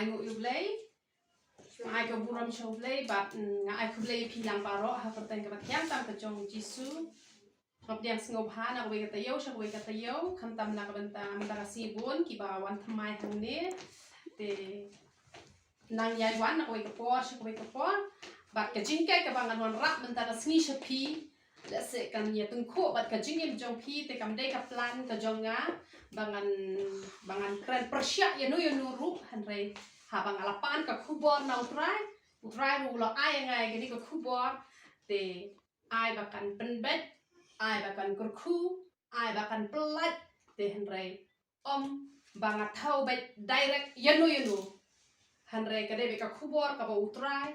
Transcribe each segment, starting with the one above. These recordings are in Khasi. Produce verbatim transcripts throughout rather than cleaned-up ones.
Ai nguh ïa U Blei. Nga ai ka burom sha U Blei bad, mm, nga ai khublei ïa phi lang baroh ha ka kyrteng kaba thiang tam ka jong U Jisu. Nga pdiang sngewbha na kawei ka taïew sha kawei ka taïew, khamtam na ka bynta mynta ka sngi bun kiba wan thymmai hangne. Te nang ïai wan na kawei ka por sha kawei ka por. Bad ka jinghikai kaba ngan wanrah mynta ka sngi sha phi, lehse kan ïa tyngkhuh bad ka jingim jong phi, te kam dei ka plan ka jong nga ba ngan, ba ngan kren pyrshah ïano ïano ruh, hynrei haba nga la pan ka khubor na U Trai, U Trai ruh u la ai ïa nga ïa kane ka khubor, te ai ba kan pynbeit, ai ba kan kyrkhu, ai ba kan pyllait, te hynrei ym ba nga thew beit direct ïano ïano. Hynrei ka dei beit ka khubor kaba U Trai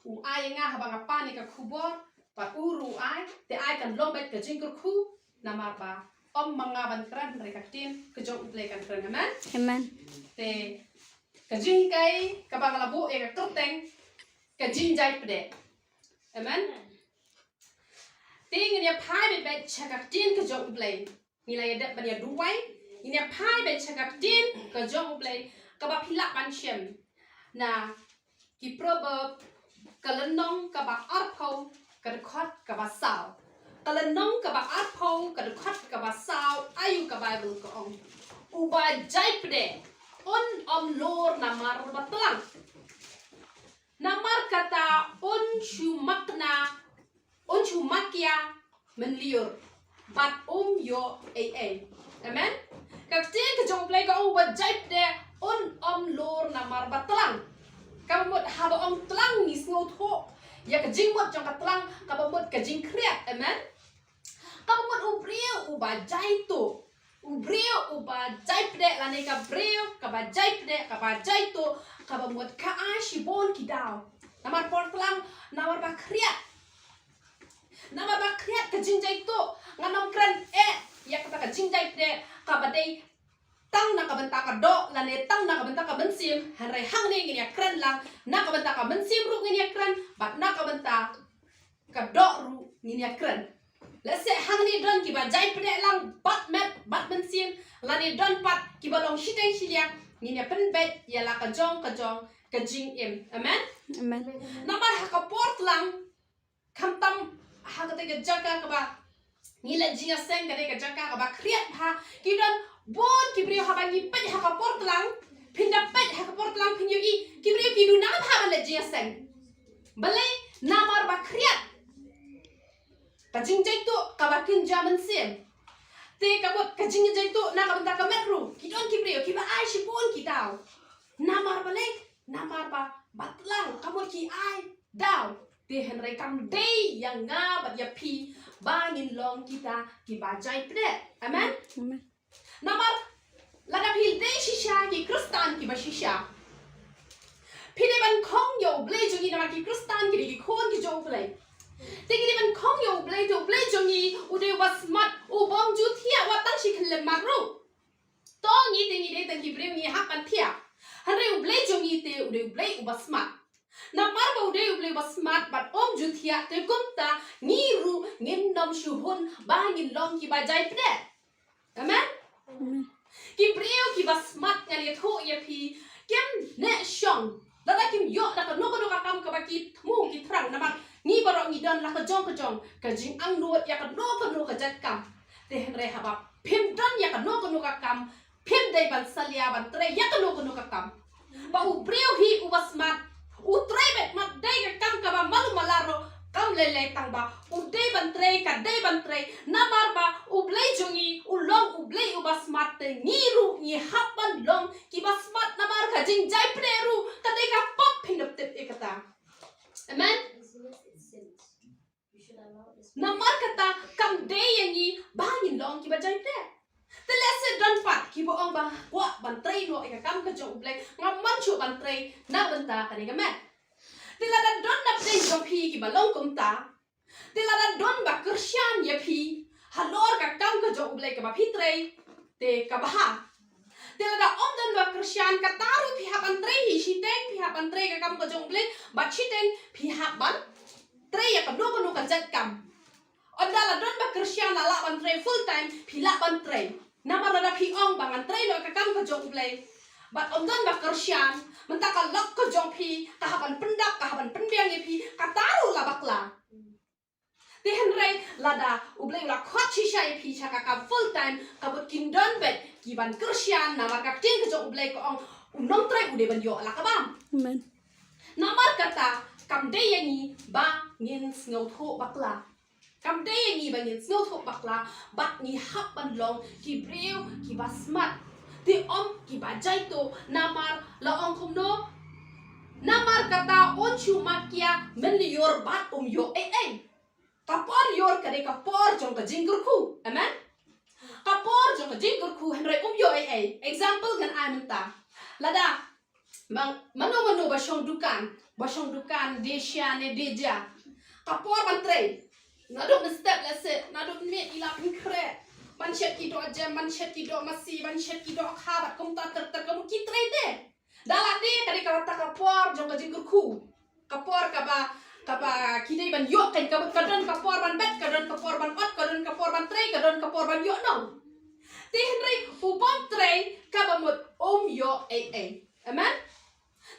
u ai ïa nga haba nga pan ïa ka khubor, bad u ruh u ai, te ai kan long beit ka jingkyrkhu, namar ba ym ma nga ban kren hynrei ka ktien ka jong U Blei kan kren. Amen. Amen. Te ka jinghikai kaba nga la buh ïa ka kyrteng ka jingjai pdeh. Amen. Te ngin ïa phai beit beit sha ka ktien ka jong U Blei. Ngi la ïa dep ban ïa duwai, ngin ïa phai beit sha ka ktien ka jong U Blei kaba phi lah ban shem na Ki Proverb ka lynnong kaba arphew ka dkhot kaba saw. Ka lynnong kaba arphew ka dkhot kaba saw, aïu ka Baibl ka ong: Uba jai pdeh un ym lur namar ba tlang. Namar kata un shu makna, un shu makia mynliur bad um ïoh ei ei. Amen. Ka ktien ka jong U Blei ka ong uba jai pdeh un ym lur namar ba tlang. Kaba mut haba ong tlang ngi sngewthuh ïa ka jingmut jong ka tlang, kaba mut ka jingkhriat. Amen. Kaba mut u briew uba jai tuh, u briew uba jai pdeh lane ka briew kaba jai pdeh, kaba jai tuh, kaba mut ka ai shibun ki daw. Namar por tlang, namar ba khriat. Namar ba khriat ka jingjai tuh, ngan ym kren eh ïa kata ka jingjai pdeh kaba dei tang na ka bynta ka doh lane tang na ka bynta ka mynsiem, hynrei hangne ngin ïa kren lang na ka bynta ka mynsiem ruh ngin ïa kren, bad na ka bynta ka doh ruh ngin ïa kren. Lehse hangne don kiba jai pdeh lang bad met bad mynsiem, lane don pat kiba long shiteng shiliang, ngin ïa pynbeit ïa la ka jong ka jong ka jingim. Amen. Amen. Namar ha ka por tlang, khamtam ha kata ka jaka kaba ngi leit jingïaseng, ka dei ka jaka kaba khriat bha. Ki don bun ki briew, haba ngi peit ha ka por tlang, phin da peit ha ka por tlang phin ïohi ki briew ki duna bha ban leit jingïaseng. Balei? Namar ba khriat. Ka jingjai tuh kaba kynja mynsiem. Te ka mut ka jingjai tuh na ka bynta ka met ruh, ki don ki briew kiba ai shibun ki daw. Namar balei? Namar ba, ba tlang, ka mut ki ai daw. Te hynrei kam dei ïa nga bad ïa phi ba ngin long kita kiba jai pdeh. Amen. Amen. Namar lada phi dei shisha ki Khristan kiba shisha, phi dei ban khong ïa U Blei jong ngi, namar ki Khristan ki dei ki khun ki jong U Blei. Te ngi dei ban khong ïa U Blei, te U Blei jong ngi u dei uba smat, u bym ju thiah wat tang shi khyllipmat ruh. To ngi te ngi dei tang ki briew, ngi hap ban thiah. Hynrei U Blei jong ngi te u dei U Blei uba smat. Namar ba u dei U Blei uba smat bad um ju thiah, te kumta ngi ruh ngin ym shu hun ba ngin long kiba jai pdeh. Amen. Amen. Ki briew kiba smat, ngan ïathuh ïa phi, kim neh shong lada kim ïoh da kano kano ka kam kaba ki thmu ki thrang, namar ngi baroh ngi don la ka jong ka jong ka jingangnud ïa kano kano ka jait kam. Te hynrei haba phim don ïa kano kano ka kam, phim dei ban salia ban trei ïa kano kano ka kam. Ba u briew hi uba smat, u trei beit, mat dei ka kam kaba malu mala ruh kam lei lei, tang ba u dei ban trei, ka dei ban trei, namar ba U Blei jong ngi u long U Blei uba smat, te ngi ruh ngi hap ban long kiba smat, namar ka jingjai pdeh ruh ka dei ka pap, phin da tip ïa kata. Amen. Namar kata kam dei ïa ngi ba ngin long kiba jai pdeh. Te lehse don pat kiba ong ba kwah ban trei noh ïa ka kam ka jong U Blei, ngam mon shuh ban trei na bynta kane ka met. Te lada don na pdeng jong phi kiba long kumta, te lada don ba kyrshan ïa phi halor ka kam ka jong U Blei kaba phi trei, te kaba ha. Te lada ym don ba kyrshan, kata ruh phi hap ban trei hi, shiteng phi hap ban trei ka kam ka jong U Blei, bad shiteng phi hap ban trei ïa kano kano ka jait kam. Ynda la don ba kyrshan, la lah ban trei full time, phi lah ban trei. Namar lada phi ong ba ngan trei noh ka kam ka jong U Blei, bad ym don ba kyrshan, mynta ka lok ka jong phi ka hap ban pyndap, ka hap ban pynbiang ïa phi, kata ruh la bakla. Te hynrei lada U Blei u la khot shisha ïa phi sha ka kam full time, ka mut kin don beit ki ban kyrshan, namar ka ktien ka jong U Blei ka ong u nongtrei u dei ban ïoh la ka bam. Amen. Namar kata kam dei ïa ngi ba ngin sngewthuh bakla. Kam dei ïa ngi ba ngin sngewthuh bakla, bad ngi hap ban long ki briew ki ba smat. Te ym ki ba jaituh, namar la ong kumno? Namar kata un shu mat ïa mynleit ïor bad um ïoh ei ei. Ka por ïor ka dei ka por jong ka jingkyrkhu. Amen. Ka por jong ka jingkyrkhu hynrei um ïoh ei ei. Example ngan ai mynta. Lada mano mano ba shong dukan, ba shong dukan de sha ne de ja. Ka por ban trei, naduh mynstep lehse, naduh mynmiet i la pynkhreh ban shet ki doh jem, ban shet ki doh masi, ban shet ki doh kha bad kumta ter ter, ka mut ki trei te. Da la dei ka dei kata ka por jong ka jingkyrkhu. Ka por kaba, kaba ki dei ban ïoh kein, ka mut ka don ka por ban bet, ka don ka por ban ot, ka don ka por ban trei, ka don ka por ban ïoh nong. Te hynrei u bym trei kaba mut um ïoh ei ei. Amen.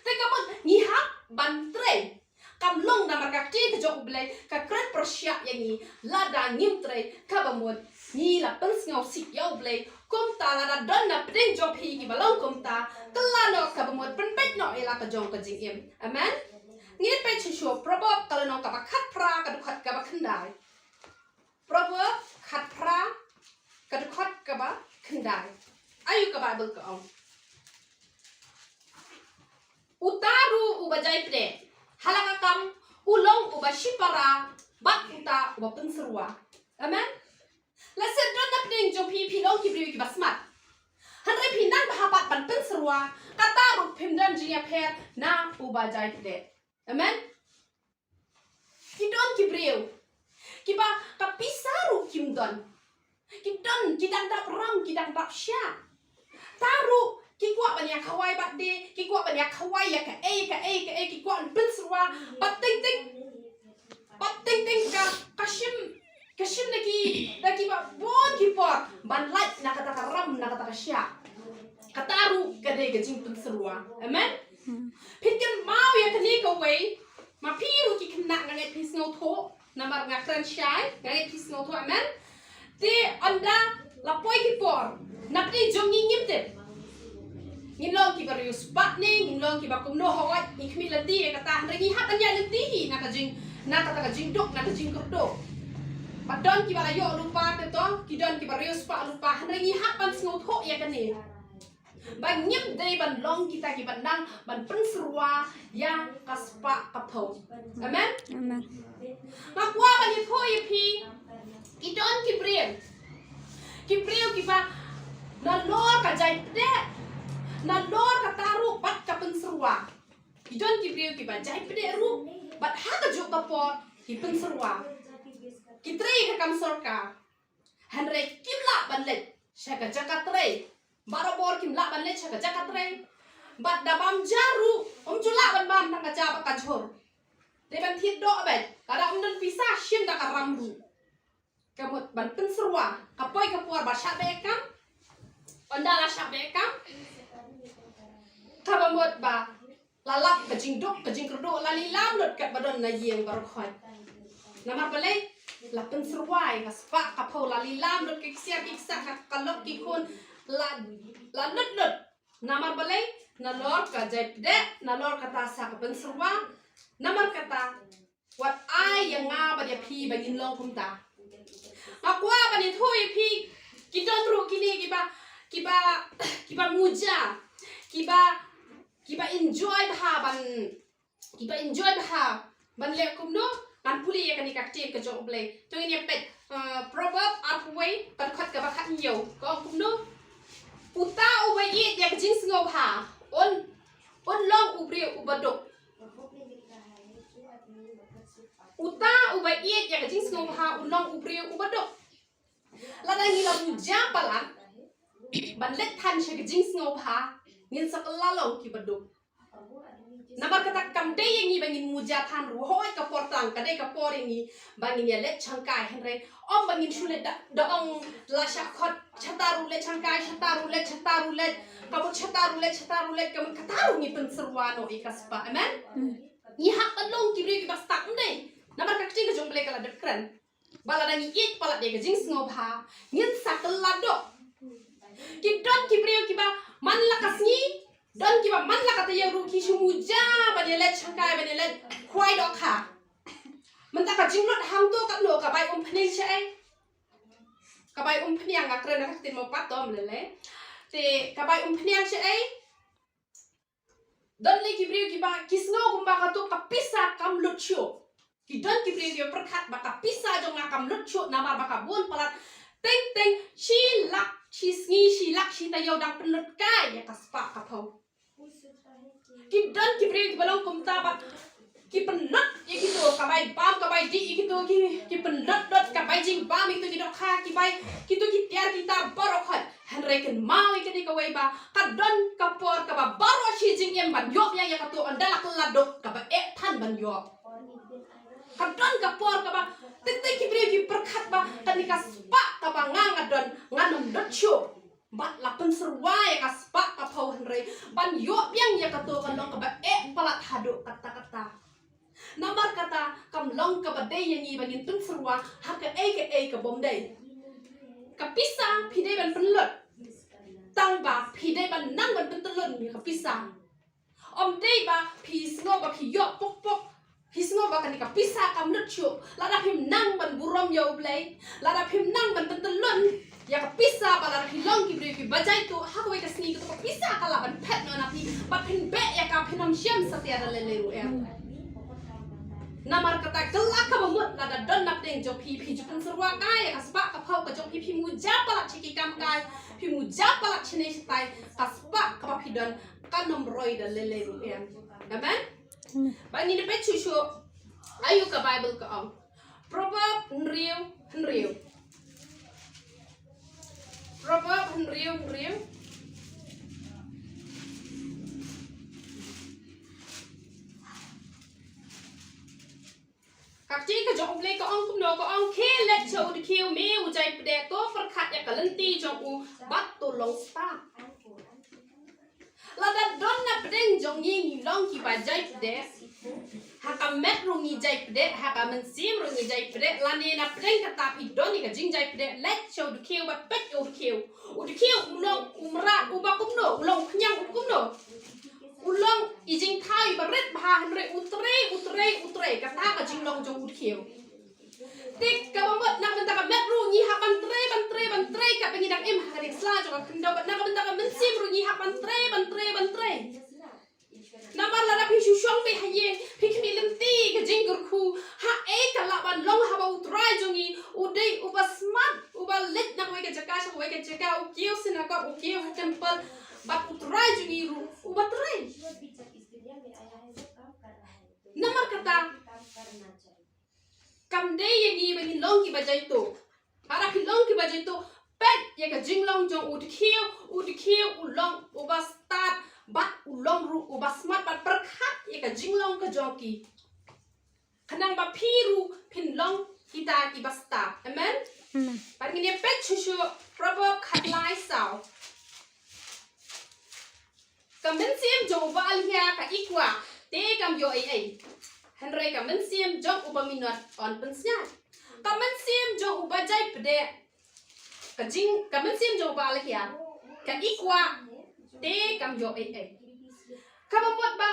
Te ka mut ngi hap ban trei. Kam long namar ka ktien ka jong U Blei ka kren pyrshah ïa ngi, lada ngim trei kaba mut ngi la pynsngewsih ïa U Blei. Kumta lada don na pdeng jong phi kiba long kumta, kylla noh kaba mut pynbeit noh ïa la ka jong ka jingim. Amen. Ngin peit shuh shuh Proverb ka lynnong kaba khatphra ka dkhot kaba khyndai. Proverb khatphra ka dkhot kaba khyndai. Ayu ka Baibl ka ong. Uta ruh uba jai pdeh ha la ka kam u long uba shipara bad uta uba pynsyrwa. Amen. Lehse don na pdeng jong phi phi long ki briew kiba smat. Hynrei phi nang bha pat ban pynsyrwa, kata ruh phim don jingïapher na uba jai pdeh. Amen. Ki don ki briew kiba ka pisa ruh kim don. Ki don, ki dang dap ram, ki dang dap shah. Ta ruh ki kwah ban ïa khawai bad de, ki kwah ban ïa khawai ïa kaei kaei kaei, ki kwah ban pynsyrwa. Bad teng teng, bad teng teng ka, ka shim, ka shim da ki, da kiba bun ki por ban lait na kata ka ram, na kata ka shah. Kata ruh ka dei ka jingpynsyrwa. Amen. Phi kynmaw ïa kane kawei, ma phi ruh ki khynnah, nga ngeit phi sngewthuh, namar nga kren shai, nga ngeit phi sngewthuh. Amen. Te ynda la poi ki por, na pdeng jong ngi ngim tip. Ngin long kiba riewspah ne ngin long kiba kumno, hooid ngi khmih lynti ïa kata, hynrei ngi hap ban ïaid lynti hi na ka jing, na kata ka jingduk, na ka jingkyrduh. Ba don kiba la ïoh lypa te to, ki don kiba riewspah lypa, hynrei ngi hap ban sngewthuh ïa kane. Ba ngim dei ban long kita kiba nang ban pynsyrwa ïa ka spah ka phew. Amen. Amen. Nga kwah ban ïathuh ïa phi, ki don ki briew, ki briew kiba nalor ka jai pdeh, nalor kata ruh bad ka pynsyrwa. Ki don ki briew kiba jai pdeh ruh bad ha kajuh ka por ki pynsyrwa. Ki trei ka kam sorkar. Hynrei kim lah ban leit sha ka jaka trei. Barabor kim lah ban leit sha ka jaka trei. Bad da bam ja ruh, um ju lah ban bam tang ka ja bad ka jhur. Dei ban thied doh beit, lada um don pisa shim da ka ram ruh. Ka mut ban pynsyrwa, ka poi ka por ba shah beh kam. Ynda la shah beh kam, kaba mut ba la lap ka jingduk, ka jingkyrduh, la lilam lut katba don na ïing baroh khoit. Namar balei? La pynsyrwa ïa ka spah ka phew, la lilam lut ki ksiar ki ksah, ka, ka lok ki khun, la, la lut lut. Namar balei? Nalor ka jai pdeh, nalor kata sa ka pynsyrwa. Namar kata, wat ai ïa nga bad ïa phi ba ngin long kumta. Nga kwah ban ïathuh ïa phi, ki don ruh kine kiba, kiba, kiba muja, kiba, kiba enjoy bha ban, kiba enjoy bha ban leh kumno. Ngan pule ïa kane ka ktien ka jong U Blei. To ngin ïa peit, uh, Proverb arphew wei, ka dkhot kaba khathynñiew. Ka ong kumno? Uta uba ïeit ïa ka jingsngewbha un, un long u briew uba duk. Uta uba ïeit ïa ka jingsngewbha un long u briew uba duk. Lada ngi la muja palat ban leit than sha ka jingsngewbha, ngin sa kylla long kiba duk. Namar kata kam dei ïa ngi ba ngin muja than ruh, hooid ka por tang ka dei ka por ïa ngi ba ngin ïa leit shangkai, hynrei ym ba ngin shu leit da, da ong la shah khot shata ruh leit shangkai, shata ruh leit, shata ruh leit, ka mut shata ruh leit, shata ruh leit, ka mut kata ruh ngi pynsyrwa noh ïa ka spah. Amen. Ngi hap ban long ki briew kiba stad, ym dei? Namar ka ktien ka jong U Blei ka la dep kren ba lada ngi ïeit palat ïa ka jingsngewbha, ngin sa kylla doh. Ki don ki briew kiba man la ka sngi, don kiba man la ka taïew ruh ki shu muja ban ïa leit shangkai, ban ïa leit khwai dohkha. Mynta ka jinglut hangto katno, ka bai umphniang shaei? Ka bai umphniang, nga kren ka ktien mo pat, to ym lei lei. Te ka bai umphniang shaei? Don lei ki briew kiba ki sngew kumba kato ka pisa kam lut shuh. Ki don ki briew kiba pyrkhat ba ka pisa jong nga kam lut shuh namar ba ka bun palat, teng teng shi lak shi sngi, shi lak shi taïew dang pynlut kai ïa ka spah ka phew. Ki don ki briew kiba long kumta ba ki pynlut ïa kito, ka bai bam, ka bai dih ïa kito, ki, ki pynlut dot, ka bai jingbam ïa kito ki dohkha, ki bai kito ki tiar ki tar baroh khoit. Hynrei kynmaw ïa kane kawei ba ka don ka por kaba baroh shi jingim ban ïoh biang ïa kato, ynda la kylla doh kaba eh than ban ïoh. Ka don ka por kaba teng teng ki briew ki pyrkhat ba kane ka spah kaba nga nga don ngan ym lut shuh. Bad la pynsyrwa ïa ka spah ka phew, hynrei ban ïoh biang ïa kato ka long kaba eh palat haduh katta katta. Namar kata kam long kaba dei ïa ngi ba ngin pynsyrwa ha kaei kaei ka bym dei. Ka pisa phi dei ban pynlut tang ba phi dei ban nang ban pyntyllun ïa ka pisa. Ym dei ba phi sngew ba phi ïoh pok pok, phi sngew ba kane ka pisa kam lut shuh. Lada phim nang ban burom ïa U Blei, lada phim nang ban pyntyllun ïa ka pisa, ba lada phi long ki briew kiba jaituh, ha kawei ka sngi kato ka pisa ka lah ban phet noh na phi, bad phin beh ïa ka, phin ym shem satia da lei lei ruh em. Namar kata, kylla kaba mut lada don na pdeng jong phi, phi ju pynsyrwa kai ïa ka spah ka phew ka jong phi, phi muja palat sha ki kam kai, phi muja palat shane shatai, ka spah kaba phi don kan ym roi da lei lei ruh em. Amen. Ba ngin peit shuh shuh aïu ka Baibl ka ong. Proverb hynriew hynriew. Proverb hynriew hynriew. Ka ktien ka jong U Blei ka ong kumno, ka ong, khie leit sha u dkhiew, me u jaipdeh, to pyrkhat ïa ka lynti jong u bad to long stad. Lada don na pdeng jong ngi ngi long kiba jaipdeh, ha ka met ruh ngi jaipdeh, ha ka mynsiem ruh ngi jaipdeh, lane na pdeng kata phi don ïa ka jingjaipdeh, leit sha u dkhiew bad peit ïa u dkhiew. U dkhiew u long u mrad uba kumno, u long u khñiang uba kumno? U long i jingthaw iba rit bha, hynrei u trei, u trei, u trei, kata ka jinglong jong u dkhiew. Te kaba mut na ka bynta ka met ruh ngi hap ban trei, ban trei, ban trei, katba ngi dang im ha kane ka sla jong ka khyndew, bad na ka bynta ka mynsiem ruh ngi hap ban trei, ban trei, ban trei. Namar lada phi shu shong beit ha ïing, phi khmih lynti ka jingkyrkhu, haei ka lah ban long haba u Trai jong ngi u dei uba smat, uba leit na kawei ka jaka sha kawei ka jaka, u kiew synagog, u kiew ha temple, bad u Trai jong ngi ruh uba trei. Namar kata, kam dei ïa ngi ba ngin long kiba jaituh. Lada phi long kiba jaituh, peit ïa ka jinglong jong u dkhiew, u dkhiew u long uba stad, bad u long ruh uba smat, bad pyrkhat ïa ka jinglong ka jong ki, khnang ba phi ruh phin long kita kiba stad. Amen. Amen. Bad ngin ïa peit shuh shuh Proverb khatlai saw. Ka mynsiem jong uba alhia ka i kwah, te kam ïoh ei ei. Hynrei ka mynsiem jong uba minot yn pynsngiat. Ka mynsiem jong uba jaipdeh, ka jing, ka mynsiem jong uba alhia ka i kwah, te kam ïoh ei ei. Kaba mut ba,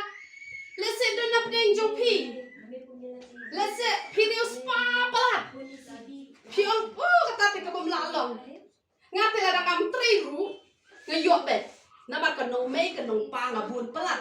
lehse don na pdeng jong phi, lehse phi riew spah palat. Phi ong, oh, kata te ka bym lah long. Nga te lada ngam trei ruh nga ïoh beit. Namar ka nongmei ka nongpa nga bun palat.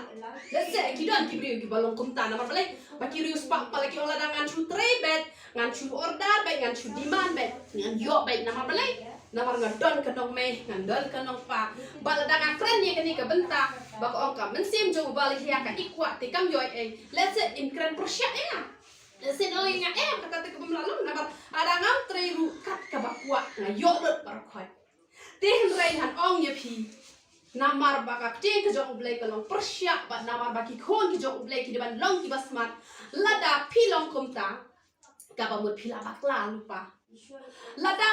Lehse ki don ki briew kiba long kumta, namar balei? Ba ki riew spah palat, ki ong lada ngan shu trei beit, ngan shu order beit, ngan shu demand beit, ngan ïoh beit. Namar balei? Namar nga don ka nongmei, ngan don ka nongpa. Bad lada nga kren ïa kane ka bynta ba ka ong ka mynsiem jong uba alhia ka i kwah te kam ïoh ei ei, lehse in kren pyrshah ïa nga. Lehse in ong ïa nga, em, kata te ka bym lah long, namar lada ngam trei ruh kat kaba kwah nga ïoh lut baroh khoit. Te hynrei ngan ong ïa phi, Namar ba ka ktien ka jong U Blei ka long pyrshah, bad namar ba ki khun ki jong U Blei ki dei ban long kiba smat. Lada phi long kumta, kaba mut phi la bakla lypa. Lada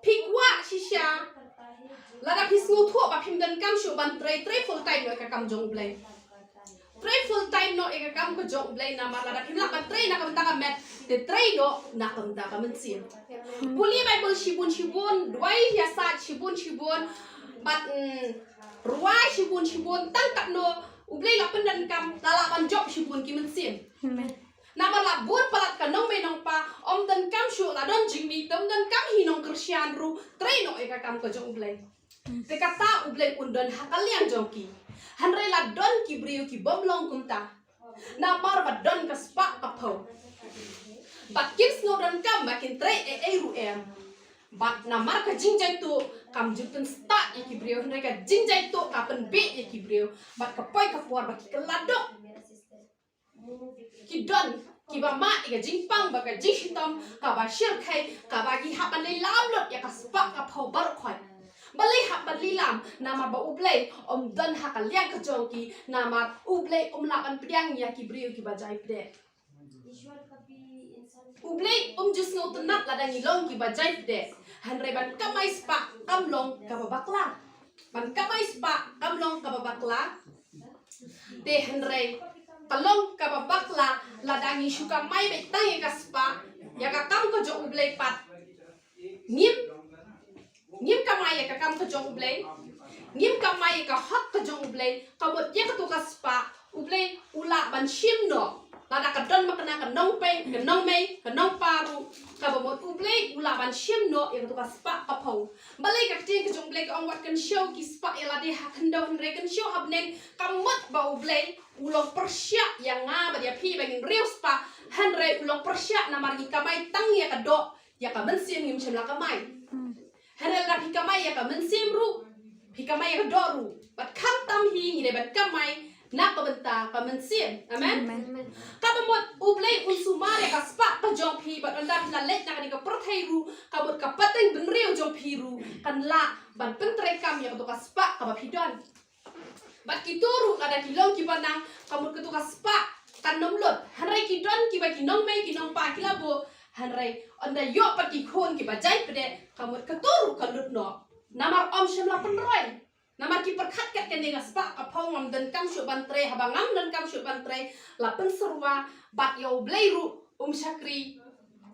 phi kwah shisha, lada phi sngewthuh ba phim donkam shuh ban trei, trei full time noh ïa ka kam jong U Blei. Trei full time noh ïa ka kam ka jong U Blei, namar lada phim lah ban trei na ka bynta ka met, te trei noh na ka bynta ka mynsiem. Pule Baibl shibun shibun, duwai ïasaid shibun shibun, bad, mm, rwai shibun shibun, tang katno U Blei la pyndonkam, la lah ban jop shibun ki mynsiem. Amen. Namar la bun palat ka nongmei nongpa, ym donkam shuh la don jingmih, te ym donkam hi nongkyrshan ruh, trei noh ïa ka kam ka jong U Blei. Te kata U Blei un don ha ka liang jong ki. Hynrei la don ki briew ki bym long kumta. Namar ba don ka spah ka phew. Bad kim sngew donkam ba kin trei ei ei ruh em. Bad namar ka jingjaituh kam ju pynstad ïa ki briew, hynrei ka jingjaituh ka pynbeit ïa ki briew. Bad ka poi ka por ba ki kylla duk. Ki don kiba mad ïa ka jingpang bad ka jingshitom, kaba shyrkhei, kaba ki hap ban lilam lut ïa ka spah ka phew baroh khoit. Balei hap ban lilam? Namar ba U Blei um don ha ka liang ka jong ki, namar U Blei um lah ban pdiang ïa ki briew kiba jai pdeh. U Blei um ju sngewtynnat lada ngi long kiba jai pdeh. Hynrei ban kamai spah kam long kaba bakla. Ban kamai spah kam long kaba bakla. Te hynrei ka long kaba bakla lada ngi shu kamai beit tang ïa ka spah, ïa ka kam ka jong U Blei pat. Ngim, ngim kamai ïa ka kam ka jong U Blei. Ngim kamai ïa ka hok ka jong U Blei. Ka mut ïa katu ka spah U Blei u lah ban shim noh. Lada ka don ma kane ka nongpei, ka nongmei, ka nongpa ruh, kaba mut U Blei u lah ban shim noh ïa katu ka spah ka phew. Balei ka ktien ka jong U Blei ka ong wat kynshew ki spah ïa lade ha khyndew, hynrei kynshew ha bneng, ka mut ba U Blei u long pyrshah ïa nga bad ïa phi ba ngin riew spah, hynrei u long pyrshah namar ngi kamai tang ïa ka doh, ïa ka mynsiem ngim shym la kamai. Hynrei lada phi kamai ïa ka mynsiem ruh, phi kamai ïa ka doh ruh. Bad khamtam hi ngi dei ban kamai na ka bynta ka mynsiem. Amen. Amen. Kaba mut U Blei un sumar ïa ka spah ka jong phi, bad ynda phi la leit na kane ka pyrthei ruh, ka mut ka pateng bynriew jong phi ruh kan lah ban pyntreikam ïa katu ka spah kaba phi don. Bad kito ruh lada ki long kiba nang, ka mut katu ka spah kan ym lut. Hynrei ki don kiba ki nongmei ki nongpa ki la buh. Hynrei ynda ïoh pat ki khun kiba jai pdeh, ka mut katu ruh ka lut noh. Namar ym shym la pynroi. Namar ki pyrkhat kat kane ka spah ka phew ngam donkam shuh ban trei, haba ngam donkam shuh ban trei, la pynsyrwa bad ïa U Blei ruh um shakri.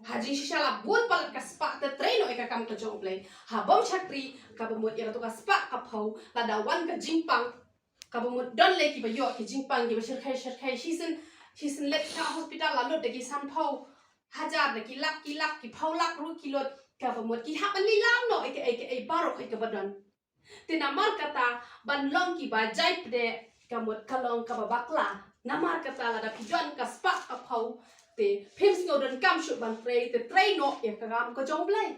Ha jingshisha la bun palat ka spah te trei noh ïa ka kam ka jong U Blei. Haba ym shakri, kaba mut ïa katu ka spah ka phew, lada wan ka jingpang, kaba mut don lei kiba ïoh ki jingpang kiba shyrkhei shyrkhei, shisien, shisien leit sha hospital la lut da ki sanphew hajar, da ki lak, ki lak, ki phew lak ruh ki lut, kaba mut ki hap ban lilam noh ïa kaei kaei baroh ïa kaba don. Te namar kata ban long kiba jai pdeh ka mut ka long kaba bakla. Namar kata lada phi don ka spah ka phew te phim sngew donkam shuh ban trei, te trei noh ïa ka kam ka jong U Blei.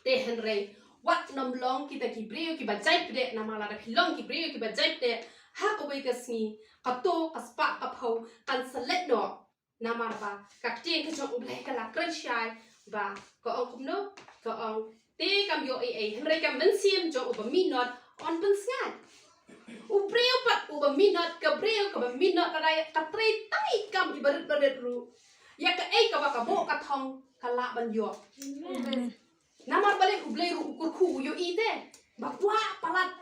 Te hynrei wat nym long kita ki briew kiba jai pdeh, namar lada phi long ki briew kiba jai pdeh, ha kawei ka sngi kato ka spah ka phew kan sa leit noh. Namar ba ka ktien ka jong U Blei ka la kren shai ba ka ong kumno, ka ong te kam ïoh ei ei, hynrei ka mynsiem jong uba minot yn pynsngaid. U briew pat uba minot, ka briew kaba minot, lada ka trei tang i kam iba rit ba rit ruh, ïa kaei kaba ka buh ka thong ka lah ban ïoh. Amen. Namar balei? U Blei ruh u kyrkhu, u ïohi te ba kwah palat.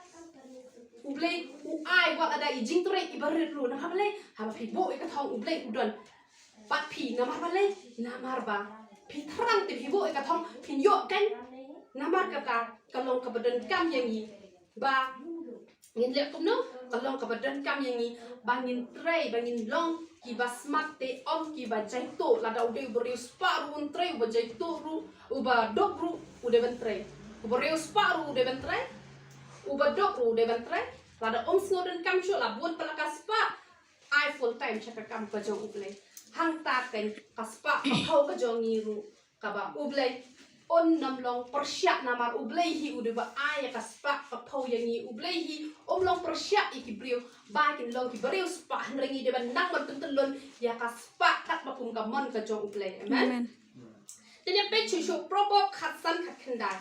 U Blei u ai wat lada i jingtrei iba rit ruh. Namar balei? Haba phi buh ïa ka thong U Blei u don bad phi. Namar balei? Namar ba phi thrang te phi buh ïa ka thong phin ïoh kan. Namar kata ka long kaba donkam ïa ngi ba ngin leh kumno, ka long kaba donkam ïa ngi ba ngin trei, ba ngin long kiba smat te ym kiba jaituh. Lada u dei u briew spah ruh un trei, uba jaituh ruh, uba duk ruh u dei ban trei. U briew spah ruh u dei ban trei, uba duk ruh u dei ban trei. Lada um sngew donkam shuh, la bun palat ka spah, ai full time sha ka kam ka jong U Blei. Hangta kan ka spah ka phew ka jong ngi ruh, kaba U Blei un nym long pyrshah, namar U Blei hi u dei ba ai ïa ka spah ka phew ïa ngi. U Blei hi um long pyrshah ïa ki briew ba kin long ki briew spah, hynrei ngi dei ban nang ban pyntyllun ïa ka spah katba kum ka mon ka jong U Blei. Amen. Amen. Te ngi peit shuh shuh Proverb khatsan khatkhyndai.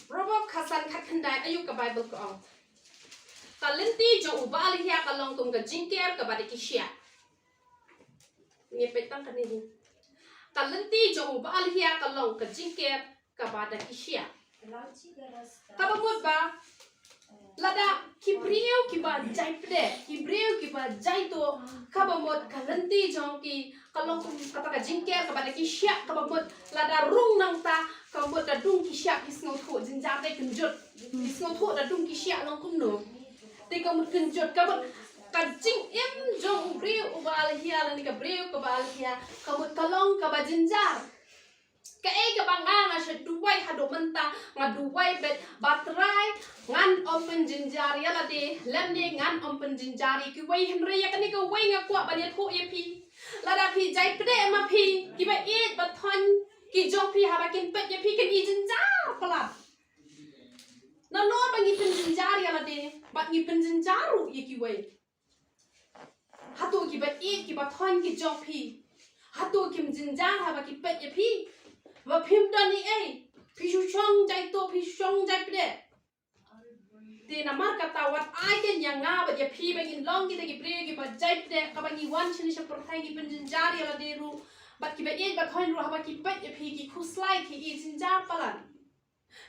Proverb khatsan khatkhyndai, aïu ka Baibl ka ong? Ka lynti jong u ba alhia ka long kum ka jingker kaba da ki shiah. Ngi peit tang kane hi. Ka lynti jong u ba alhia ka long ka jingker kaba da ki shiah. Kaba mut ba lada ki briew kiba jaipdeh, ki briew kiba jaituh, kaba mut ka lynti jong ki ka long kum kata ka jingker kaba da ki shiah, kaba mut lada rung nangta, kaba mut da dung ki shiah ki sngewthuh jynjar, te kynjut. Ki sngewthuh da dung ki shiah long kumno. Te ka mut kynjut, ka mut ka jingim jong u briew uba alhia lane ka briew kaba alhia, ka mut ka long kaba jynjar. Kaei kaba nga, nga shu duwai haduh mynta, nga duwai beit ba Trai, ngan ym pynjynjar ïa lade, lymne ngan ym pynjynjar ïa kiwei, hynrei ïa kane kawei nga kwah ban ïathuh ïa phi. Lada phi jaipdeh ma phi, kiba ïeit ba thoiñ ki jong phi haba kin peit ïa phi kin ïeit jynjar palat. Nalor ba ngi pynjynjar ïa lade, bad ngi pynjynjar ruh ïa kiwei. Hato kiba ïeit kiba thoiñ ki jong phi, hato kim jynjar haba ki peit ïa phi? Ba phim don ei ei, phi shu shong jaituh, phi shu shong jaipdeh. Te namar kata wat ai keiñ ïa nga bad ïa phi ba ngin long kita ki briew kiba jaipdeh, kaba ngi wan shane sha pyrthei ngi pynjynjar ïa lade ruh, bad kiba ïeit ba thoiñ ruh haba ki peit ïa phi ki khuslai, ki ïeit jynjar palat.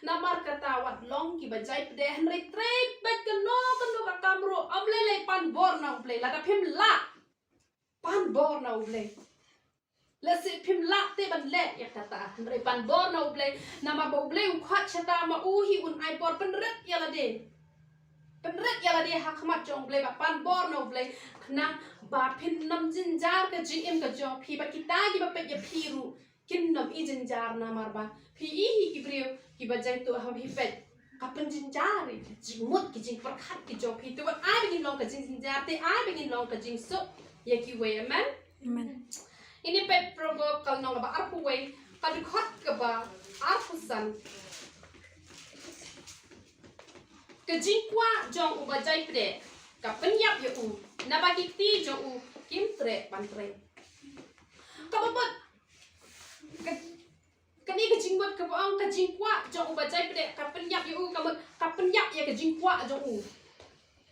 Namar kata wat long kiba jaipdeh, hynrei trei beit kano kano ka kam ruh, ym lei lei pan bor na U Blei, lada phim lah pan bor na U Blei. Lehse phim lah te ban leh ïa kata, hynrei pan bor na U Blei, namar ba U Blei u khot shata ma u hi un ai bor, pynrit ïa lade. Pynrit ïa lade ha khmat jong U Blei bad pan bor na U Blei, khnang ba phin ym jynjar ka jingim ka jong phi bad kita kiba peit ïa phi ruh kin ym ïeit jynjar, namar ba phi hi ki briew kiba jaituh, haba phi peit ka pynjynjar ïa ki jingmut ki jingpyrkhat ki jong phi. Te wat ai ba ngin long ka jingjynjar, te ai ba ngin long ka jingsuk ïa kiwei. Amen. Amen. Ngin ïa peit Proverb ka lynnong kaba arphew wei, ka dkhot kaba arphew san. Ka jingkwah jong uba jaipdeh ka pynïap ïa u, naba ki kti jong u kim treh ban trei. Kaba mut ka, kane ka jingmut kaba ong ka jingkwah jong uba jaipdeh ka pynïap ïa u, ka mut ka pynïap ïa ka jingkwah jong u.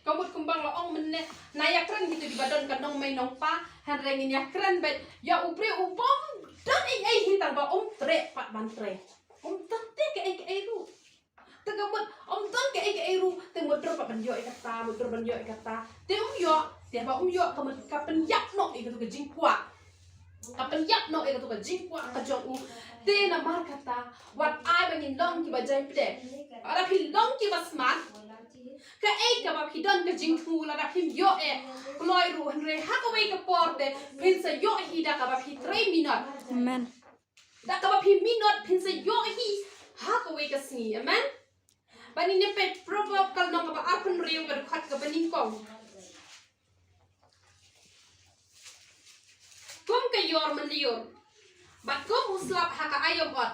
Ka mut kumba nga la ong mynne, nga ïakren kito kiba don ka nongmei nongpa, hynrei ngin ïakren beit ïa u briew u bym don ei ei hi tang ba um treh pat ban trei. Um don te kaei kaei ruh. Te ka mut um don kaei kaei ruh, te mut dur pat ban ïoh ïa kata, mut dur ban ïoh ïa kata. Te um ïoh, te ba um ïoh ka mut ka pynïap noh ïa katu ka jingkwah. Ka pynïap noh ïa katu ka jingkwah ka jong u. Te namar kata wat ai ba ngin long kiba jaipdeh. Lada phi long kiba smat, kaei kaba phi don ka jingthmu, lada phim ïoh eh kloi ruh, hynrei ha kawei ka por te phin sa ïoh hi da kaba phi trei minot. Amen. Da kaba phi minot phin sa ïoh hi ha kawei ka sngi. Amen. Ba ngin ïa peit Proverb ka lynnong kaba arphew hynriew ka dkhot kaba nyngkong. Kum ka ïor mynlyiur bad kum u slap ha ka aïom ot,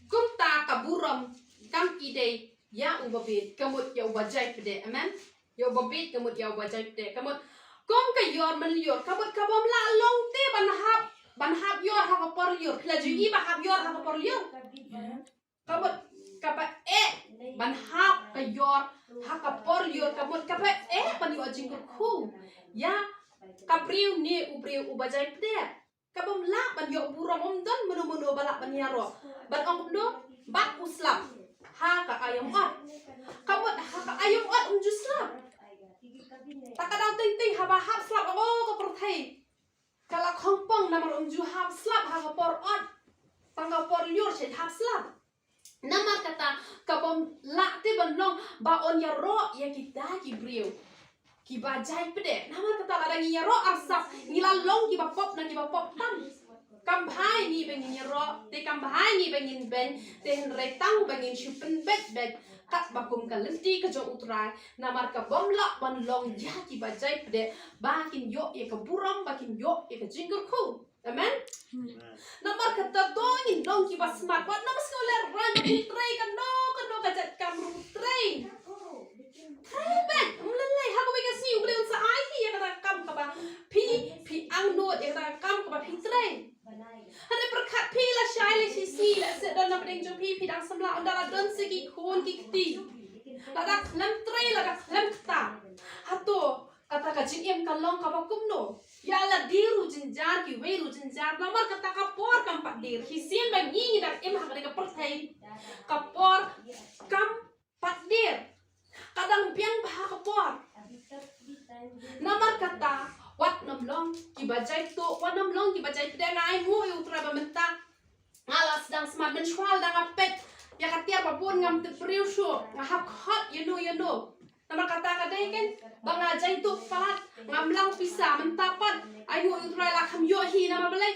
kumta ka burom kam ïadei ïa uba bieit, ka mut ïa uba jaipdeh. Amen. Ïa uba bieit, ka mut ïa uba jaipdeh. Ka mut kum ka ïor mynlyiur, ka mut ka bym lah long te ban hap, ban hap ïor ha ka por lyiur. Phi la ju ïohi ba hap ïor ha ka por lyiur? Ka mut kaba eh ban hap ka ïor ha ka por lyiur, ka mut kaba eh ban ïoh jingkyrkhu ïa ka briew ne u briew uba jaipdeh. Ka bym lah ban ïoh burom, ym don mano mano ba lah ban ïaroh. Ban ong kumno? Bad u slap ha ka aïom ot. Ka mut ha ka aïom ot um ju slap. Ta ka daw teng teng haba hap slap, oh, ka pyrthei ka la khongpong namar um ju hap slap ha ka por ot. Tang ka por lyiur shen hap slap. Namar kata ka bym lah te ban long ba un ïaroh ïa kita ki briew kiba jaipdeh. Namar kata lada ngi ïaroh arsap, ngi la long kiba pop na kiba pop tam. Kam bha ïa ngi ba ngin ïaroh, te kam bha ïa ngi ba ngin beiñ, te hynrei tang ba ngin shu pynbeit beit katba kum ka lynti ka jong U Trai. Namar ka bym lah ban long ïa kiba jaipdeh ba kin ïoh ïa ka burom, ba kin ïoh ïa ka jingkyrkhu. Amen. Amen. Namar kata to ngin long kiba smat, wat nym sngew lehrain, trei kano kano ka jait kam ruh trei. Trei beit, ym lei lei, ha kawei ka sngi U Blei un sa ai phi ïa kata ka kam kaba phi, phi angnud ïa kata ka kam kaba phi trei. Hynrei pyrkhat phi, lashai lashisngi, lehse don na pdeng jong phi, phi dang samla, ynda la don sa ki khun ki Lem trei la ka lem kata. Hato kata ka jingim ka long kaba kumno? Ïa lade ruh jynjar, kiwei ruh jynjar. Namar kata ka por kam pat dier. Shisien ba ngi ngi dang im ha kane ka pyrthei, ka por kam pat dier. Ka dang biang bha ka por. Namar kata, wat nym long kiba jai tuh, wat nym long kiba jai pdeng. Nga ainguh ïa U Trai ba mynta nga la sdang smat. Mynshuwa lada nga peit ïa ka tiar ba bun ngam tip briew shuh, nga hap khot ïano ïano. Namar kata ka dei kein ba nga jai tuh palat, ngam lang pisa. Mynta pat ainguh ïa U Trai la kham ïoh hi, namar balei?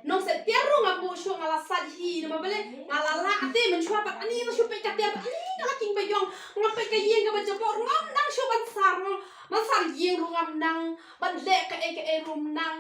Nongset tiar ruh ngam buh shuh, nga la sait hi, namar balei? Nga la lah te. Mynshuwa pat ani nga shu peit ka tiar, ani nga la king ba ïong, nga peit ka ïing kaba jaboh, ngam nang shuh ban sar, ngam ban sar ïing ruh ngam nang, ban leh kaei kaei ruh ngam nang.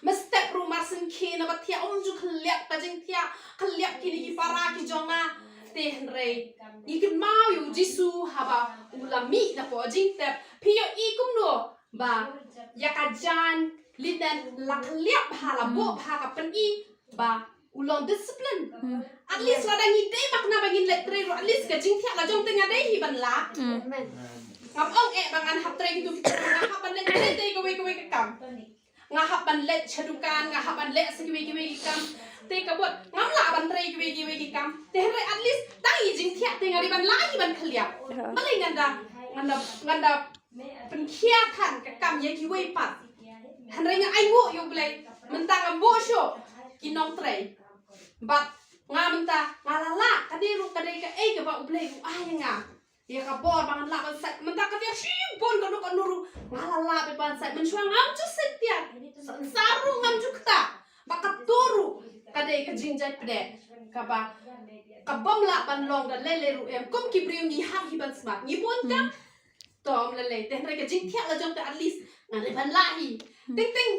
Mynstep ruh mar sngewkhia, naba thiah um ju khylliap ka jingthiah, khylliap kine ki para ki jong nga. Te hynrei ngi kynmaw ïa U Jisu haba u la mih napoh jingtep. Phi ïohi kumno ba ïa ka jaiñ linen la khylliap bha, la buh bha, ka pyni ba u long discipline. At least lada ngi dei ba kane ba ngin leit trei ruh, at least ka jingthiah la jong te nga dei hi ban lah. Ngam ong eh ba ngan hap trei kito kito, nga hap ban leit trei te kawei kawei ka kam. Nga hap ban leit sha dukan, nga hap ban leit sha kiwei kiwei ki kam. Te ka mut ngam lah ban trei kiwei kiwei ki kam. Te hynrei at least tang ïa jingthiah te nga dei ban lah hi ban khylliap. Balei ngan da, ngan da, ngan da pynkhia than ka kam ïa kiwei pat. Hynrei nga ainguh ïa U Blei, mynta ngam buh shuh ki nongtrei. Bad nga mynta nga la lah, kane ruh ka dei kaei kaba U Blei u ai ïa nga. Ïa ka bor ba ngan lah ban sait. Mynta ka tiar shibun kano kano ruh nga la lah ban sait. Mynshuwa ngam ju sait tiar. Sa ruh ngam ju kta. Ba kato ruh ka dei ka jingjai pdeng kaba, ka bym lah ban long da lei lei ruh em. Kum ki briew ngi hap hi ban smat, ngi bun kam. To ym lei lei, te hynrei ka jingthiah la jong te at least nga dei ban lah hi. Teng teng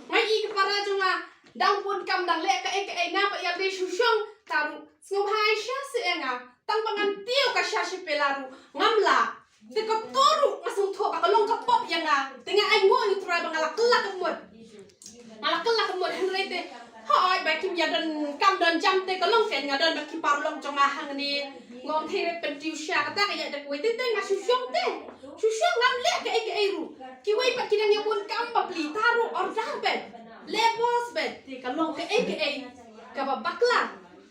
nga i ki para jong nga dang bun kam, dang leh kaei kaei, nga pat ïa lade shu shong ka ruh. Sngewbha ai sha seh ïa nga. Tang ba ngan tiew ka sha shi pela ruh ngam lah. Te kato ruh nga sngewthuh ba ka long ka pop ïa nga. Te nga ainguh ïa U Trai ba nga la kylla ka mut. Nga la kylla ka mut, hynrei te hooid ba kim ïa don kam don jam te ka long kein, nga don bad ki paralok jong nga hangne. Nga ong te re pyntiew sha kata ka ïaid da kawei, te te nga shu shong te. Shu shong, ngam leh kaei kaei ruh. Kiwei pat ki dang ïa bun kam bapli, ta ruh order beit, leh bos beit. Te ka long kaei kaei kaba bakla.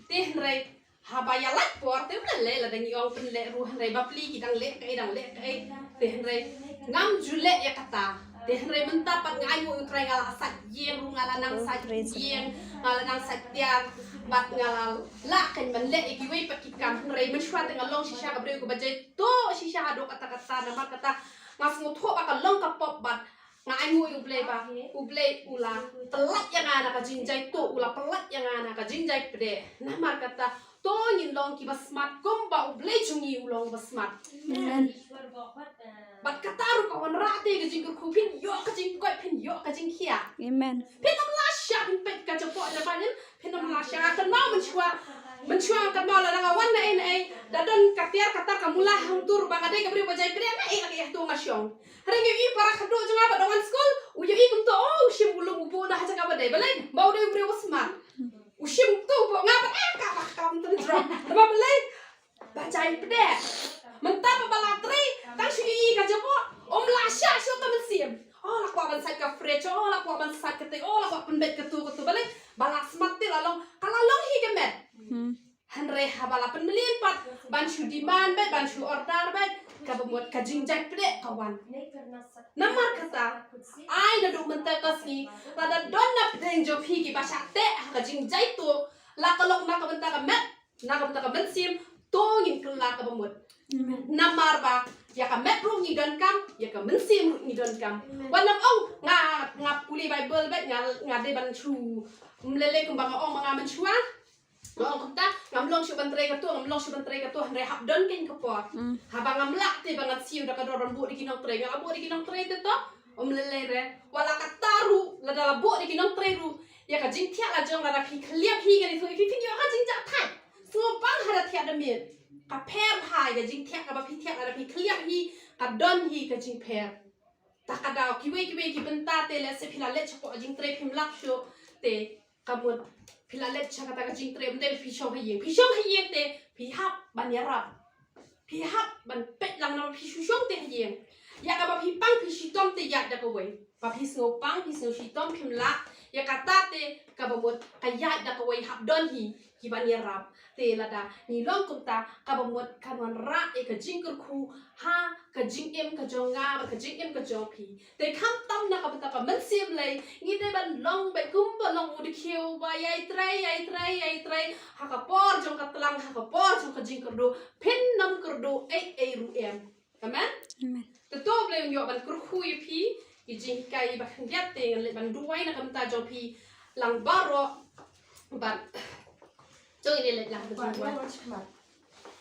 Te hynrei haba ïa lait por te ym lei lei, lada ngi ong pynleh ruh, hynrei bapli ki dang leh kaei dang leh kaei. Te hynrei ngam ju leh ïa kata. Te hynrei mynta pat nga ainguh ïa U Trai, nga la sait ïing ruh, nga la nang sait ïing, nga la nang sait tiar. Bad nga la lah kein ban leh ïa kiwei pat ki kam. Hynrei mynshuwa te nga long shisha ka briew kaba jai tuh shisha haduh katta katta. Namar kata nga sngewthuh ba ka long ka pop bad nga ainguh ïa U Blei ba U Blei u la pyllait ïa nga na ka jingjai tuh, u la pyllait ïa nga na ka jingjai pdeng. Namar kata to ngin long kiba smat kumba U Blei jong ngi u long ba smat. Amen. Bad kata ruh ka wanrah te ka jingkyrkhu, phin ïoh ka jingkoit, phin ïoh ka jingkhiah. Amen. Phin ym lah shah phin peit ka japoh japan, phin ym lah shah. Nga kynmaw mynshuwa, mynshuwa nga kynmaw lada nga wan na ei na ei, da don ka tiar ka tar ka mula hangto ruh ba nga dei ka briew ba jai pdeng, nga ïeh la ka ïeh to nga shong. Hynrei ngi ïohi para khadduh jong nga ba da wan skul, u ïohi kumto, oh, u shim u lum u buh na ha jaka ba dei. Balei? Ba u dei u briew ba smat. U shim kumto u buh, nga pat eh ka ba kam tyn drop. Namar balei? Ba jai pdeng. Mynta ba la trei, tang shu ïohi ka jaboh, ym lah shah shuh ka mynsiem. Oh, la kwah ban sait ka fridge, oh, la kwah ban sait kata, oh, la kwah pynbeit kato kato. Balei? Ba la smat te la long, ka la long hi ka met. Hynrei haba la pynmlien pat ban shu demand beit, ban shu order beit, kaba mut ka jingjai pdeng ka wan. Namar kata, ai naduh mynta ka sngi, lada don na pdeng jong phi kiba shah teh ha ka jingjai tuh, la ka long na ka bynta ka met, na ka bynta ka mynsiem, to ngin kylla kaba mut. Namar ba ïa ka met ruh ngi donkam, ïa ka mynsiem ruh ngi donkam. Wat nym ong nga, nga pule Bible beit, nga, nga dei ban shu, ym lei lei kumba nga ong ma nga mynshuwa. Nga ong kumta, ngam long shuh ban trei kato, ngam long shuh ban trei kato, hynrei hap don kein ka por. Haba ngam lah te ba ngan siew da ka dor ban buh da ki nongtrei, nga la buh da ki nongtrei te to. Ym lei lei re. Wat la katta ruh, lada la buh da ki nongtrei ruh, ïa ka jingthiah la jong, lada phi khylliap hi, ngan ïathuh ïa phi, phin ïoh ka jingjahthait. Sngewbha haba thiah da miet. Ka pher bha ïa ka jingthiah kaba phi thiah, lada phi khylliap hi, ka don hi ka jingpher. Ta ka daw, kiwei kiwei ki bynta te lehse phi la leit shapoh jingtrei phim lap shuh te, ka mut phi la leit sha kata ka jingtrei, ym dei phi shong ha ïing. Phi shong ha ïing te phi hap ban ïarap. Phi hap ban peit lang namar phi shu shong te ha ïing. Ïa kaba phi pang phi shitom te ïaid da kawei. Ba phi sngew pang phi sngew shitom phim lah. Ïa kata te kaba mut ka ïaid da kawei hap don hi kiban ïarap. Te lada ngi long kumta kaba mut kan wanrah ïa ka jingkyrkhu ha ka jingim ka jong nga bad ka jingim ka jong phi. Te khamtam na ka bynta ka mynsiem Blei ngi dei ban long bad kumba long u dkhiew ba ïai trei ïai trei ïai trei ha ka por jong ka tlang ha ka por jong ka jingkyrduh. Phin nym kyrduh ei ei ruh em. Amen. Amen. Te to Blei un ïoh ban kyrkhu ïa phi. Ïa jinghikai ba khyndiat te ngan leit ban duwai na ka bynta jong phi lang baroh. Bad to ngi leit lang ka jingduwai.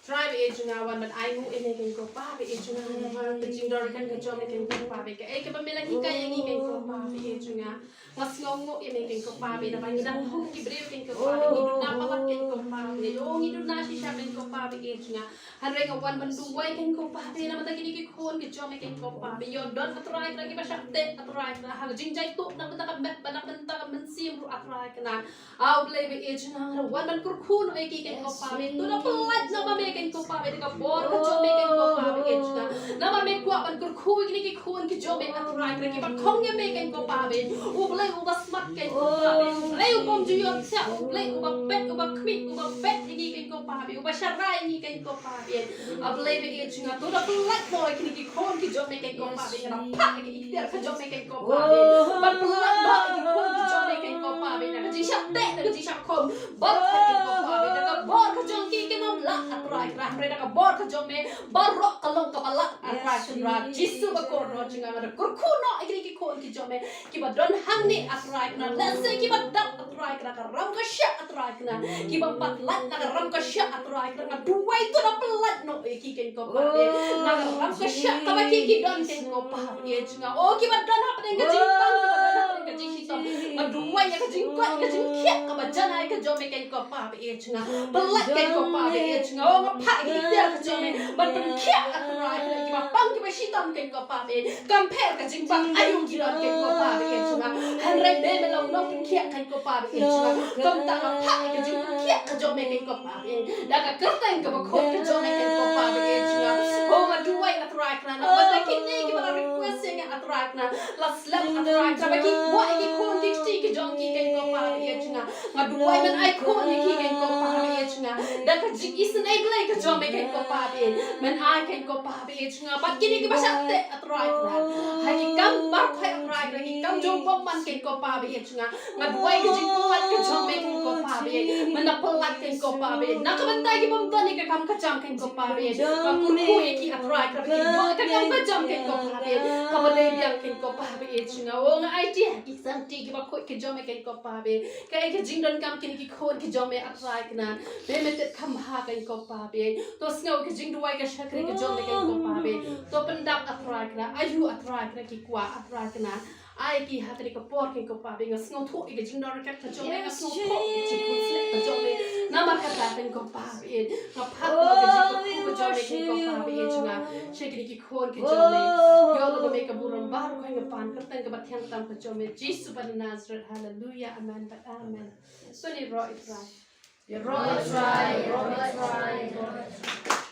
Trai ba ïeit jong nga wan ban ai nguh ïa me keiñ ko Pa ba ïeit jong nga. Namar ka jingdonkam ka jong me keiñ ko Pa ba ïeit. Kaei kaba me la hikai ïa ngi keiñ ko Pa ba ïeit jong nga. Nga sngewnguh ïa me keiñ ko Pa ba ïeit namar ngi dang hum ki briew keiñ ko Pa ba ïeit. Ngi duna palat keiñ ko Pa ba ïeit. O ngi duna shisha keiñ ko Pa ba ïeit jong nga. Hynrei nga wan ban duwai keiñ ko Pa ba ïeit namar kine ki khun ki jong me keiñ ko Pa ba ïeit. Ïoh don A Trai Kynrad kiba shah teh A Trai Kynrad ha ka jingjai tuh na bynta ka met bad na bynta ka mynsiem ruh A Trai Kynrad. Aw Blei ba ïeit jong nga, nga wan ban kyrkhu noh ïa ki keiñ ko Pa ba ïeit. To da pyllait noh ma me keiñ ko Pa ba ïeit, da ka bor ka jong me keiñ ko Pa ba ïeit jong nga. Namar me kwah ban kyrkhu ïa kine ki khun ki jong me A Trai Kynrad kiba khong ïa me keiñ ko Pa ba ïeit. U Blei uba smat keiñ ko Pa ba ïeit. U Blei uba ym ju ïoh thiah, U Blei uba peit, uba khmih, uba peit ïa ngi keiñ ko Pa ba ïeit. Uba sharai ïa ngi keiñ ko Pa ba ïeit. A Blei ba ïeit jong nga, to da pyllait noh ïa kine ki khun ki jong me keiñ ko Pa ba ïeit, nga da phah ïa ki ikhtiar ka jong me keiñ ko Pa ba ïeit. Ban pyllait noh ïa ki khun ki jong me keiñ ko Pa ba ïeit, na ka jingshah teh, na ka jingshah khum. Baroh keiñ ko Pa ba ïeit, da ka bor ka jong ki kim lah A Trai Kynrad, hynrei da ka bor ka jong me baroh ka long kaba lah A Trai Kynrad. Jisu ba kordor jong nga, nga da kyrkhu noh ïa kine ki khun ki jong me. Kiba don hangne A Trai Kynrad, lehse kiba dap A Trai Kynrad, ka ram ka shah A Trai Kynrad, kiba ym pat lait na ka ram ka shah A Trai Kynrad, nga duwai to da pyllait noh ïa ki keiñ ko Pa ba ïeit, na ka ram ka shah kaba ki ki don keiñ ko Pa ba ïeit jong nga. O kiba don hapdeng ka jingpang, kiba don hapdeng ka jingshitom, nga duwai ïa ka jingkoit ka jingkhiah kaba janai ka jong me keiñ ko Pa ba ïeit jong nga. Pyllait keiñ ko Pa ba ïeit jong nga. O nga phah ïa ki ikhtiar ka jong me ban pynkhiah A Trai Kynrad ïa kiba pang kiba shitom keiñ ko Pa ba ïeit. Kam pher ka jingpang aïu ki don keiñ ko Pa ba ïeit jong nga. Hynrei me me long nongpynkhiah keiñ ko Pa ba ïeit jong nga. Kumta nga phah ïa ka jingpynkhiah ka jong me keiñ ko Pa ba ïeit. Da ka kyrteng kaba khuid ka jong me keiñ ko Pa ba ïeit jong nga. O nga duwai A Trai Kynrad na ka bynta kine kiba la request ïa nga A Trai Kynrad. La slem A Trai Kynrad ba ki kwah ïa ki khun ki kti ki jong ki keiñ ko Pa ba ïeit jong nga. Nga duwai men ai khun ïa ki keiñ ko Pa ba ïeit jong nga. Da ka jingisynei Blei ka jong me keiñ ko Pa ba ïeit. Men ai keiñ ko Pa ba ïeit jong nga. Bad kine kiba shah teh A Trai Kynrad, ha ki kam baroh A Trai Kynrad, ki kam jong u bymman keiñ ko Pa ba ïeit jong nga. Nga duwai ka jingpyllait ka jong me keiñ ko Pa ba ïeit. Men da pyllait keiñ ko Pa ba ïeit. Na ka bynta ki bym don ïa ka kam ka jam keiñ ko Pa ba ïeit. Nga kyrkhu ïa ki A Trai Kynrad ba kin ïoh ïa ka kam ka jam keiñ ko Pa ba ïeit. Kaba dei biang keiñ ko Pa ba ïeit jong nga. O nga aiti ha ki santi kiba khuid ki jong me keiñ ko Pa ba ïeit. Kaei ka jingdonkam kine ki khun ki jong me A Trai Kynrad. Me me tip kham bha keiñ ko Pa ba ïeit. To sngew ka jingduwai ka shakri ka jong me keiñ ko Pa ba ïeit. To pyndap A Trai Kynrad. Aïu A Trai Kynrad ki kwah A Trai Kynrad. Ai ki ha kane ka por keiñ ko Pa ba ïeit, nga sngewthuh ïa ka jingdonkam ka jong me, nga sngewthuh ïa ka jingkhuslai ka jong me. Namar kata keiñ ko Pa ba ïeit, nga phah ïa ka jingkyrkhu ka jong me keiñ ko Pa ba ïeit jong nga. Sha kine ki khun ki jong me. Ïoh lut da me ka burom baroh keiñ ko Pa, ha ka kyrteng kaba thiang tam ka jong me, Jisu ba na Nasareth. Haleluya. Amen bad amen. To ngi ïaroh ïa U Trai. Ïaroh ïa U Trai, ïaroh ïa U Trai, ïaroh ïa U Trai.